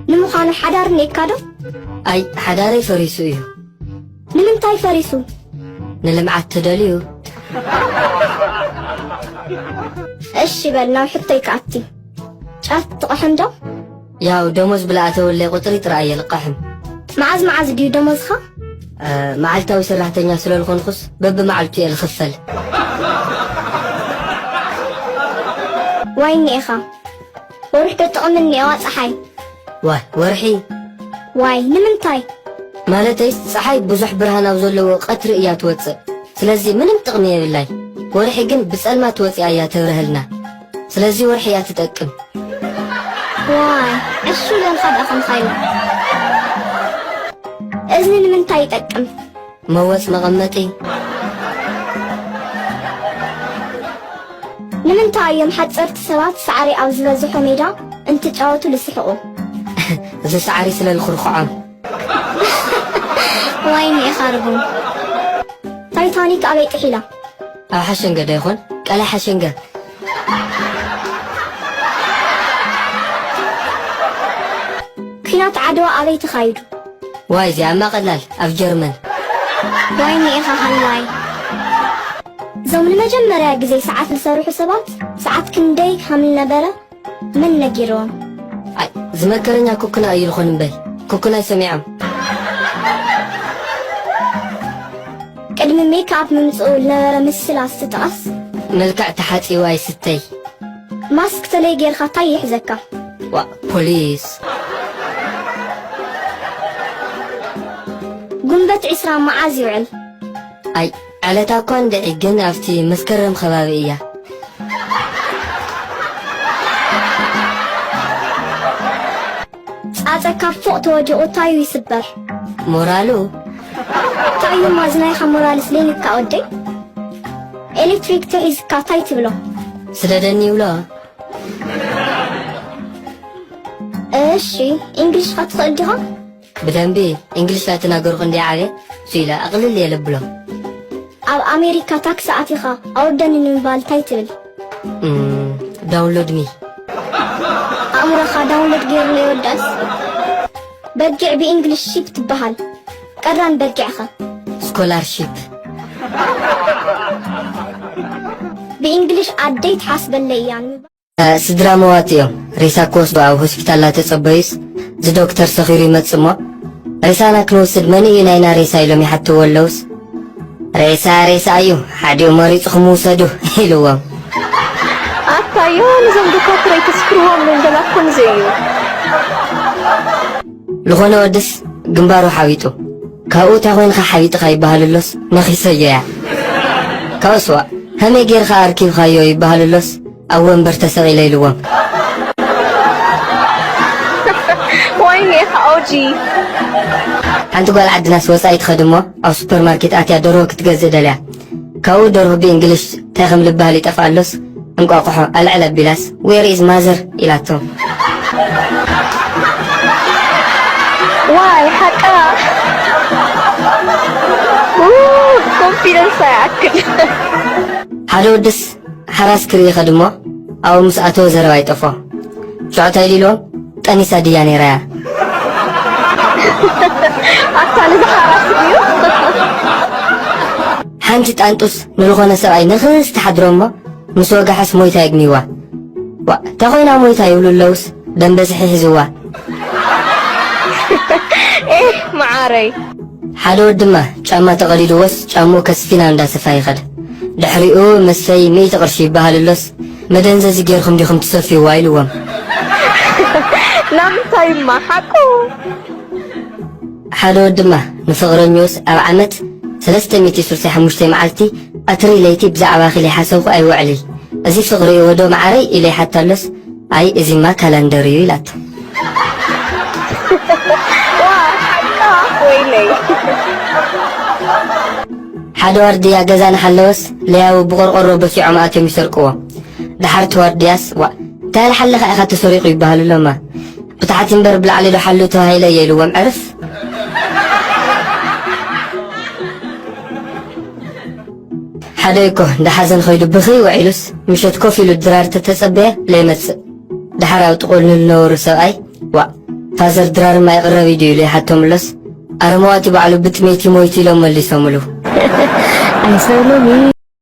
ንምዃኑ ሓዳር እኒኤካ ዶ? ኣይ፣ ሓዳረይ ፈሪሱ እዩ። ንምንታይ ፈሪሱ? ንልምዓት ተደልዩ። እሺ በል፣ ናብ ሕቶይ ክኣቲ። ጫት ትቕሕም ዶ? ያው ደሞዝ ብለኣተወለይ ቁፅሪ ጥራይ እየ ልቐሕም። መዓዝ መዓዝ ድዩ ደሞዝኻ? እ፣ መዓልታዊ ሰራሕተኛ ስለልኾንኩስ በብመዓልቱ እየ ልኽፈል። ዋይ እኒኤኻ። ወርሒ ዶ ጥቕሚ እኒኤዋ ፀሓይ? ዋይ፣ ወርሒ። ዋይ፣ ንምንታይ? ማለተይስ፣ ፀሓይ ብዙሕ ብርሃን ኣብ ዘለዎ ቀትሪ እያ ትወፅእ። ስለዚ ምንም ጥቕሚ የብላይ። ወርሒ ግን ብፀልማት ወፂኣ እያ ተብርሀልና። ስለዚ ወርሒ እያ ትጠቅም። ዋይ፣ ዕሹ ኢለልካ ደኣ ከምኻ ኢለ። እዝኒ ንምንታይ ይጠቅም? መወፅ መቐመጢ። ንምንታይ እዮም ሓፀርቲ ሰባት ሳዕሪ ኣብ ዝበዝሖ ሜዳ እንትጫወቱ ልስሕቑ? እዚ ሳዕሪ ስለ ልኽርኽዖም። ዋይ እኒኤኻ ርጉም። ታይታኒክ ኣበይ ጥሒላ? ኣብ ሓሸንገ ዶ ይኾን? ቀላይ ሓሸንገ። ኲናት ዓድዋ ኣበይ ተኻይዱ? ዋይ እዚኣማ ቀላል፣ ኣብ ጀርመን። ዋይ እኒኤኻ ሃላይ። እዞም ንመጀመርያ ግዜ ሰዓት ዝሰርሑ ሰባት ሰዓት ክንደይ ከም ዝነበረ መን ነጊርዎም? ኣይ፣ ዝመከረኛ ኩኩና እዩ ልኾን እምበይ። ኩኩናይ ሰሚዖም። ቅድሚ ሜክኣፕ ምምፅኡ ዝነበረ ምስላ እስቲ ጥቐስ። መልክዕ ተሓፂቡ ኣይስተይ። ማስክ ተለይ ጌርካ ታይ ይሕዘካ? ዋ፣ ፖሊስ። ጉንበት ዒስራ መዓዝ ይውዕል? ኣይ፣ ዕለታ እኳ እንድዒ ግን ኣብቲ መስከረም ከባቢ እያ። ጻጸ ካብ ፎቕ ተወዲቑ ታዩ ይስበር? ሞራሉ። ታዩማ ዝናይኻ ሞራልስ ለይንካ ወደይ? ኤሌክትሪክ ተሒዝካ ታይ ትብሎ? ስደደኒ ይብሎ። እሺ፣ እንግሊሽ ኸ ትኽእል ዲኻ? ብደንቢ እንግሊሽ ላተናገርኩ እንድየ ዓብየ፣ እሱ ኢለ ኣቕልል እየ ለብሎ። ኣብ ኣሜሪካ ታክሲ ኣቲኻ ኣውርደኒ ንምባል ታይ ትብል? እም፣ ዳውንሎድ ሚ። ኣእምሮኻ ዳውንሎድ ገይሩ ለይወዳእስ? በጊዕ ብእንግሊሽ ሺፕ ትበሃል። ቀራን በጊዕኸ? ስኮላርሺፕ። ብእንግሊሽ ኣደይ ትሓስበለይ እያ ንምባል። ስድራ መዋት እዮም። ሬሳ ክወስዱ ኣብ ሆስፒታል እናተጸበዩስ፣ እዚ ዶክተር ሰኺሩ ይመጽእ እሞ፣ "ሬሳና ክንወስድ መን እዩ ናይና ሬሳ?" ኢሎም ይሓትዎ ኣለውስ፣ "ሬሳ ሬሳ እዩ፣ ሓዲኡ መሪጽኹም ውሰዱ" ኢልዎም። ኣታዮ፣ ንዞም ዶካትር ኣይተስክርዎም፣ መንደላ ኮንዘ እዩ። ዝኾነ ወድስ ግንባሩ ሓዊጡ፣ ካብኡ እንታይ ኮይንካ ሓቢጥካ ይበሃል ኣሎስ፣ ነኺሰዮ እያ። ካብኡስ፣ "ዋእ፣ ከመይ ጌርካ ኣርኪብካዮ?" ይበሃል ኣሎስ፣ "ኣብ ወንበር ተሰቒለ" ኢልዎም። ወይኔ፣ ኦጂ። ሓንቲ ጓል ዓድናስ ወጻኢ ትኸድ እሞ፣ ኣብ ሱፐርማርኬት ኣትያ ደርሆ ክትገዝእ ደልያ። ካብኡ ደርሆ ብእንግሊሽ እንታይ ከም ልበሃል ይጠፍኣሎስ፣ እንቋቑሖ ኣልዕል ኣቢላስ፣ "Where is mother?" ኢላቶ። ዋይ፣ ሓቃ። ኡ፣ ኮንፊደንስ ኣይኣክል። ሓደ ወድስ ሓራስ ክርኢ ይኸድ እሞ፣ ኣብኡ ምስ ኣተወ ዘረባ ይጠፍኦ። ሽዑ እንታይ ኢሉ ኢልዎም? "ጠኒሳ ድያ ነይራ እያ?" ኣታ፣ ነዚ ሓራስ ድዩ? ሓንቲ ጣንጡስ ንዝኾነ ሰብኣይ ንኽስ ትሓድሮ እሞ፣ ምስ ወጋሕስ ሞይታ የግንይዋ። "ዋ፣ እንታይ ኮይና ሞይታ?" ይብሉ ኣለውስ፣ ደም በዝሒ ሒዝዋ። ኤህ፣ መዓረይ። ሓደ ወድማ ጫማ ተቐዲድዎስ፣ ጫምኡ ከስፊ ናብ እንዳ ሰፋ ይኸድ። ድሕሪኡ መስፈይ ሚእቲ ቅርሺ ይበሃል ኣሎስ፣ "መደንዘዚ ጌርኩም ዲኹም ትሰፍይዋ?" ኢልዎም። ናምንታይማ ሓቁ። ሓደ ወድማ ንፍቕረኛኡስ ኣብ ዓመት ሰለስተ ሚእቲ ስሳይ ሓሙሽተ መዓልቲ ቀትሪ ለይቲ ብዛዕባኺ ለይሓሰብኩ ኣይውዕልን። "እዚ ፍቕሪ እዎ ዶ መዓረይ?" ኢለ ይሓታ ኣሎስ፣ "ኣይ፣ እዚማ ካላንደር እዩ" ኢላቶ። ዋ፣ ሓቃ፣ ወይለይ። ሓደ ዋርድያ ገዛ እናሃለወስ ለያቡ ብቆርቆሮ በሲዖም ኣትዮም ይሰርቅዎ። ደሓር እቲ ዋርድያስ፣ "ዋ፣ እንታይ ኢልካ ኣለኻ ኢኻ ተሰሪቑ?" ይበሃሉ ኣሎማ። "ብታሕቲ እምበር ብላዕሊ ዶ ሓሉ ተባሂለ እየ?" ኢልዎም ዕርፍ። ሓደ እኮ እንዳ ሓዘን ኸይዱ ብኽይ ውዒሉስ፣ ምሸት ኮፍ ኢሉ ድራር ተተጸበየ ለይመጽእ። ደሓር ኣብ ጥቕኡ ንዝነበሩ ሰብኣይ፣ "ዋእ፣ ፋዘር ድራር ማይ ቅረብ ኢዩ ኢሉ ይሓቶም ኣሎስ፣ ኣረማዋቲ ባዕሉ ብጥሜት ይሞይቱ ኢሎም መሊሶምሉ። ኣይሰብሎምን።